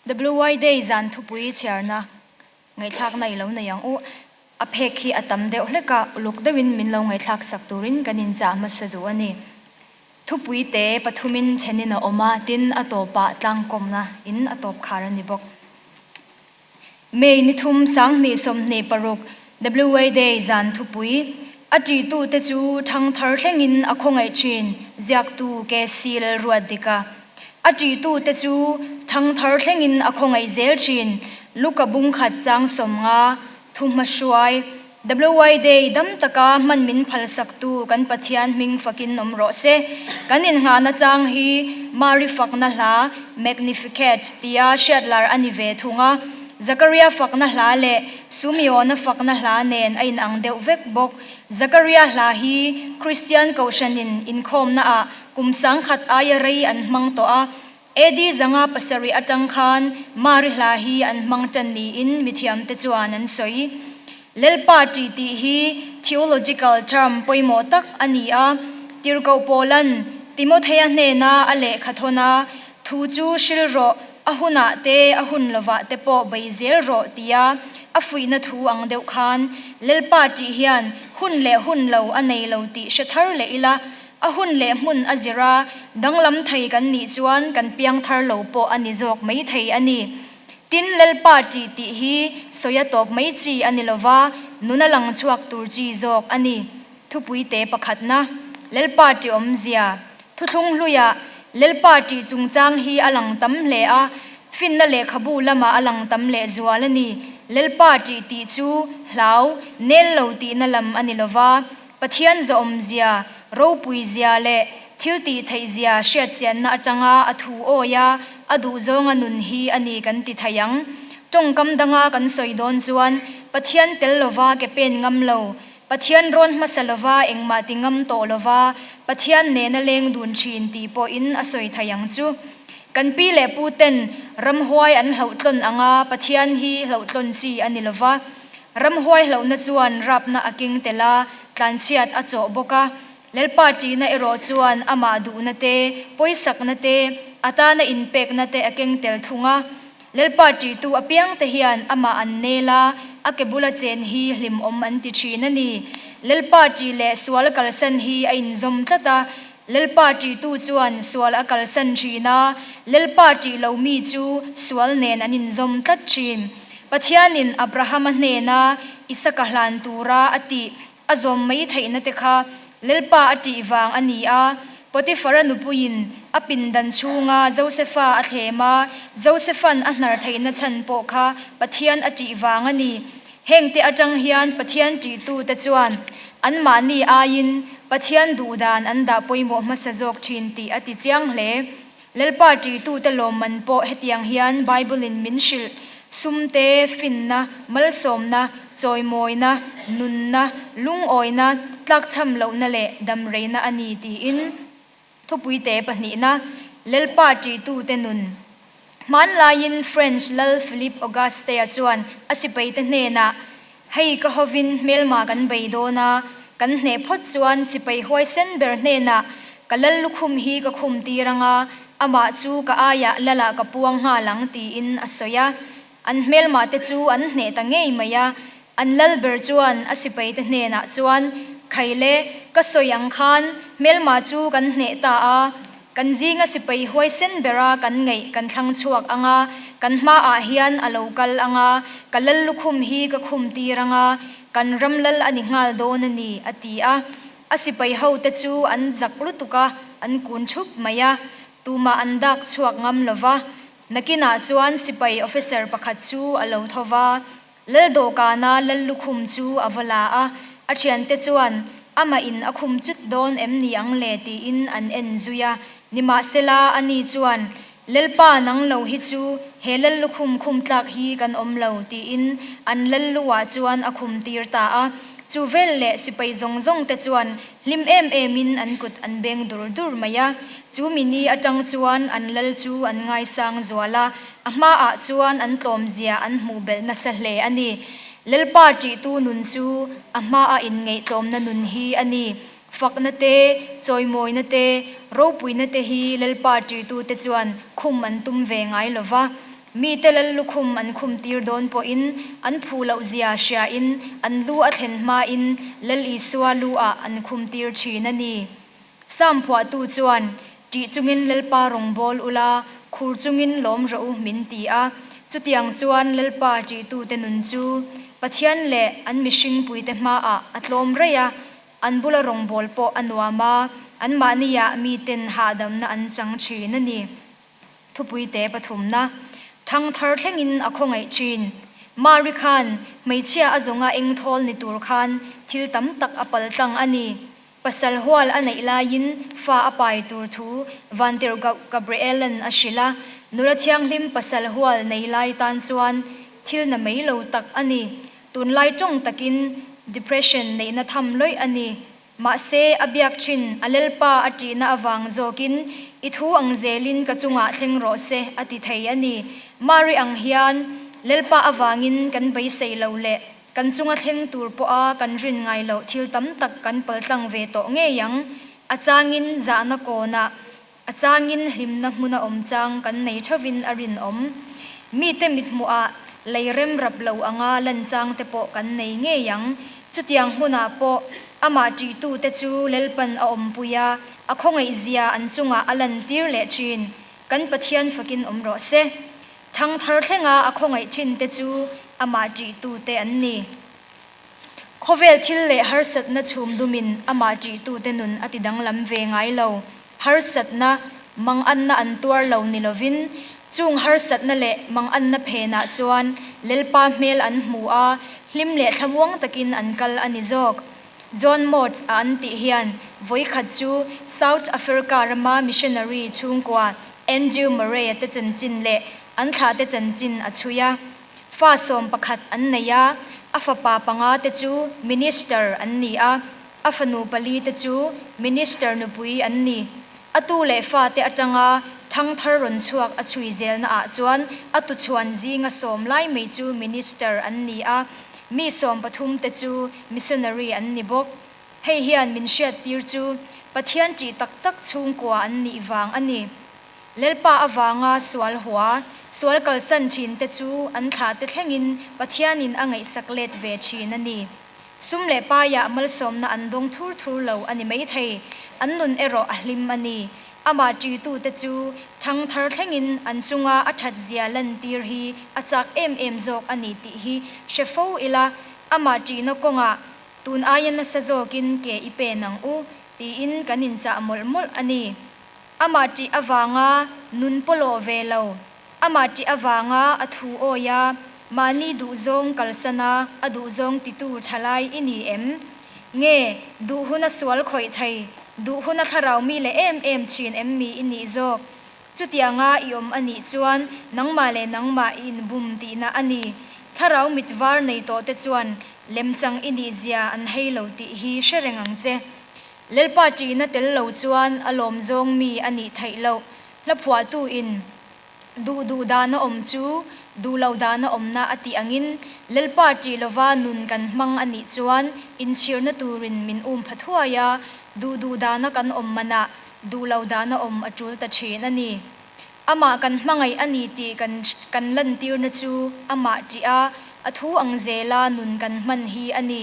WY Day zan thupui chhiarna ngaihthlakna i lo nei ang u. A phek hi a tam deuh hlek a, uluk deuhin min lo ngaihthlak sak turin kan inchah hmasa duh a ni. Thupui te pathumin thenin a awm a, tin a tawpah tlangkawmna in a tawp khar a ni bawk. May ni thum 2026 WA Day zan thupui, A ṭihtute chu ṭhangthar thlengin a khawngaih ṭhin, ziaktu KC Lalruatdika. A ṭihtute chu ṭhangthar thlengin a khawngaih zel ṭhin, Luka bungkhat chang 50, thuhmahruai. WY Day dam taka hman min phalsaktu kan Pathian hming fakin awm rawh se. Kan innghahna chang hi Mari fakna hla, Magnificat, tia hriatlar a ni ve thung a. Zakaria fakna hla leh Sumeona fakna hla nen a inang deuh vek bawk. Zakaria hla hi Kristian Kohhranin inkhawmnaah kum 1000 aia rei an hmang tawh a. AD 507 atang khan Mari hla hi an hmang tan niin mithiamte chuan an sawi. Lalpa ṭih tih hi theological term pawimawh tak a ni a, Tirhkoh Paula'n Timothea hnena a lehkha thawn a, Thu chu hril rawh, a hunah te, a hun lovah te pawh bei zel rawh tia a fuihna thu ang deuh khan Lalpa ṭih hian hun leh hun lo a nei lo tih hre thar leh ila, A hun leh hmun a zir a, danglam thei kan nih chuan kan piang thar lo pawh a ni zawk mai thei a ni. Tin, Lalpa ṭih tih hi sawi a tawp mai chi a ni lova, nuna lang chhuak tur chi zawk a ni. Thupui te pakhatna, Lalpa ṭih awmzia. Thuthlung hluiah Lalpa ṭih chungchang hi a lang tam hle a, finna lehkhabu lamah a lang tam lehzual a ni. Lalpa ṭih tih chu hlau, nel lo tihna lam a ni lova, Pathian zawhawmzia, ropuizia leh thil tih theihzia hriatchianna atanga a thu awi a, a duhzawnga nun hi a ni kan ti thei ang. Tawngkam danga kan sawi dawn chuan Pathian tel lova ke pen ngam lo, Pathian rawn hmasa lova engmah ti ngam tawh lova Pathian nena leng dun thin tih pawhin a sawi thei ang chu. Kan pi leh pu ten ramhuai an hlauhtlawn anga Pathian hi hlauhtlawn chi a ni lova, Ramhuai hlauhna chuan rapna a keng tel a, tlanchhiat a chawh bawk a. Lalpa ṭihna erawh chuan amah duhna te, pawisakna te, a tana inpekna te a keng tel thung a. Lalpa ṭihtu apiangte hian amah an nel a, a ke bula chen hi hlimawm an ti ṭhin a ni. Lalpa ṭih leh sual kalsan hi a inzawm tlat a, Lalpa ṭihtu chuan sual a kalsan ṭhin a, Lalpa ṭih lo mi chu sual nen an inzawm tlat ṭhin. Pathianin Abrahama hnena Isaka hlan tura a tih a zawm mai theihna te kha Lalpa a ṭih vang a ni a. Potifara nupuiin a pindan chhunga Josefa a thlem a, Josefan a hnar theihna chhan pawh kha Pathian a ṭih vang a ni. Hengte atang hian Pathian ṭihtute chuan anmahni aiin Pathian duhdan an dah pawimawh hmasa zawk ṭhin tih a ti chiang hle. Lalpa ṭihtute lawmman pawh hetiang hian Bible-in min hrilh, Sumte, finna, malsawmna, chawimawina, nunna, lungawina, tlakchham lohna leh damreina a ni tiin. Thupuite pahnihna, Lalpa ṭihtute nun. Hmanlaiin French Lal Philippe Auguste-a chuan a sipaite hnenah, Hei ka hovin hmelma kan bei dawn a, kan hneh phawt chuan sipai huaisen ber hnenah ka lal lukhum hi ka khum tir ang a, amah chu ka aiah lalah ka puang nghal ang tiin a sawi a. An hmelmate chu an hneh ta ngei mai a, an lal ber chuan a sipaite hnenah chuan, Khaile, ka sawi ang khan hmelma chu kan hneh ta a, kan zinga sipai huaisen bera kan ngaih kan thlang chhuak ang a, kan hmaah hian a lo kal ang a, ka lal lukhum hi ka khum tir ang a, kan ram lal a ni nghal dawn a ni, a ti a. A sipai hote chu an zak lutuk a, an kun thup mai a, tumah an dak chhuak ngam lo va. Nakinah chuan sipai officer pakhat chu a lo tho va, Lal dawhkana Lal lukhum chu a va la a, a thiante chuan amah in a khum chut dawn em ni ang le tiin an en zui a. Nimahsela ani chuan, Lalpa nang lo hi chu he Lal lukhum khum tlak hi kan awm lo tiin an Lal lu ah chuan a khum tir ta a. Chu vel leh sipai zawng zawng te chuan Hlim em emin an kut an beng dur dur mai a, chu mini atang chuan an lal chu an ngaisang zual a, a hmaah chuan an tlawmzia an hmuh belh nasa hle a ni. Lalpa ṭihtu nun chu a hmaa inngaihtlawmna nun hi a ni. Fakna te, chawimawina te, ropuina te hi Lalpa ṭihtute chuan khum an tum ve ngai lo va. Mite lal lukhum an khum tir dawn pawhin an phu loh zia hriain an lu a thlen hmain Lal Isua lu ah an khum tir thin a ni. Sam phuahtu chuan, Ṭih chungin Lalpa rawngbâwl ula, khur chungin lawm rawh u, min ti a. Chutiang chuan Lalpa ṭihtute nun chu Pathian leh an mihringpuite hmaah a tlawm raih a, an bula rawngbâwl pawh a nuam a, anmahniah miten hahdamna an chang ṭhîn a ni. Thupuite pathumna, Thangthar thlengin a khawngaih ṭhîn. Mari khan hmeichhia a zawnga engthawl ni tûr khan thil tam tak a paltlang a ni. Pasal hual a neih laiin fa a pai tur thu Vantirhkoh Gabriela'n a hrilh a, nula thianghlim pasal hual nei lai tan chuan thil na mai lo tak a ni. Tunlai tawng takin depression neihna tham lawih a ni. Mahse, a biak thin a Lalpa a ṭihna avang zawkin i thu ang zelin ka chungah thleng rawh se a ti thei a ni. Mari ang hian Lalpa avangin kan beisei lo leh Kan chunga thleng tur pawha kan rin ngai loh thil tam tak kan paltlang ve tawh ngei ang. A changin zahna kawnah, a changin hlimna hmuna awm chang kan nei thovin a rinawm. Mite mithmuhah lei rem rap lo anga lan chang te pawh kan nei ngei ang. Chutiang hmunah pawh amah ṭihtute chu Lalpan a awmpui a, a khawngaihzia an chungah a lantir leh ṭhin. Kan Pathian fakin awm rawh se. Thangthar thlenga a khawngaih thin te chu amah ṭihtute an ni. Khawvel thil leh harsatna chhum dumin amah ṭihtute nun a ti danglam ve ngai lo. Harsatna, manganna an tuar lo ni lovin, chung harsatna leh manganna phenah chuan Lalpa hmel an hmu a, hlim leh thlamuang takin an kal a ni zawk. John Mott a an tih hian vawikhat chu South Africa rama missionary chhungkua Andrew Murray-a te chanchin leh an thlahte chanchin a chhui a. Fa 11 an nei a, a fapa panga te chu minister an ni a, a fanu pali te chu minister nupui an ni. A tu leh fate atanga thangthar rawn chhuak a chhui zelna ah chuan a tuchhuan zinga sawm lai mai chu minister an ni a, mi 13 te chu missionary an ni bawk. Hei hian min hriattir chu Pathian ṭih tak tak chhungkua an nih vang a ni. Lalpa avanga sual hua, sual kalsan ṭhin te chu an thlah te thlengin Pathianin a ngaihsak let ve ṭhin a ni. Sum leh paiah malsawmna an dawng thur thur lo a ni maithei, an nun erawh a hlim a ni. Amah ṭitute chu thangthar thlengin an chunga a ṭhatzia lantir hi a chak em em zawk a ni tih hi hre fo ila, amah ṭihna kawngah tun aia nasa zawkin ke i pen ang u tiin kan inchah mawlh mawlh a ni. Amah ṭih avanga nun pawlawh ve lo, amah ṭih avanga a thu awi a, mahni duhzawng kalsan a, a duhzawng titu ṭhalai i ni em? Nge, duh huna sual khawih thei, duh huna thlarau mi leh em em ṭhin em mi i nih zawk? Chutianga i awm a nih chuan nangmah leh nangmah i inbum tihna a ni. Thlarau mit var nei tawhte chuan lemchang i nih zia an hei lo tih hi hre reng ang che. Lalpa ṭihna tel lo chuan a lawm zawng mi a nih theih loh. Hla phuahtu in duh duh dana awm chu duh lo dana awmna a tih angin Lalpa ṭih lova nun kan hmang a nih chuan inchhirna turin min um pha thuai a, duh duh dana kan awm manah duh lo dana awm a ṭul ta ṭhin a ni. Amah kan hmangaih a ni tih kan kan lantirna chu amah ṭih a, a thu ang zela nun kan hman hi a ni.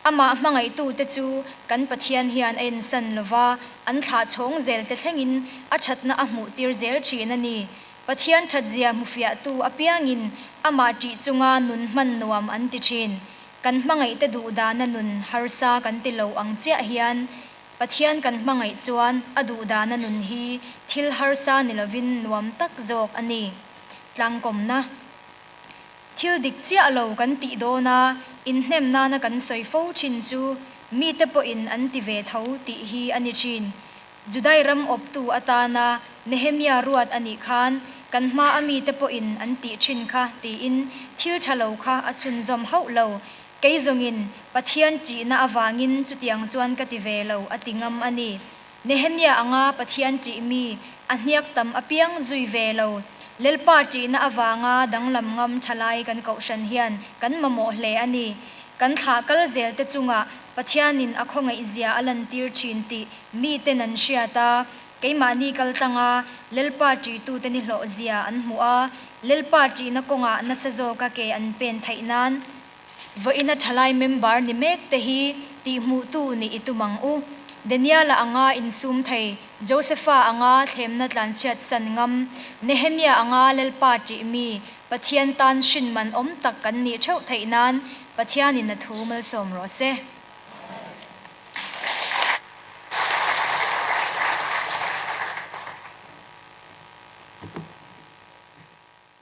Amah hmangaihtute chu kan Pathian hian a ensan lo va, an thlah chhawng zelte thlengin a ṭhatna a hmuhtir zel ṭhin a ni. Pathian ṭhatzia hmufiahtu apiangin amah ṭih chunga nun hman nuam an ti ṭhin. Kan hmangaihte duhdana nun harsa kan ti lo ang chiah hian Pathian kan hmangaih chuan a duhdana nun hi thil harsa ni lovin nuam tak zawk a ni. Tlangkawmna. Thil dik chiah lo kan tih dawn a, inhnem nana kan sawi fo thin chu mite pawhin an ti ve tho tih hi a ni thin. Judai ram awptu atana Nehemia ruat a nih khan kan hma a mite pawhin an tih thin kha tiin thil tha lo kha a chhunzawm hauh lo. Kei zawngin Pathian ṭihna avangin chutiang chuan ka ti ve lo a ti ngam a ni. Nehemia anga Pathian ṭih mi a hniak tam apiang zui ve lo. Lalpa ṭihna avanga danglam ngam ṭhalai kan kohhran hian kan mamawh hle a ni. Kan thlah kal zel te chungah Pathianin a khawngaihzia a lantir ṭhin tih miten an hriat a. Keimahni kaltlanga Lalpa ṭihtute ni hlawhzia an hmuh a, Lalpa ṭihna kawngah nasa zawka ke an pen theih nan. Vawiina ṭhalai member ni mek te hi tihhmuhtu nih i tum ang u. Daniela anga insum thei, Josepha anga thlemna tlanchhiat san ngam, Nehemia anga Lalpa ṭih mi, Pathian tan hrin man awm tak kan nih ṭheuh theih nan Pathianin a thu malsawm rawh se.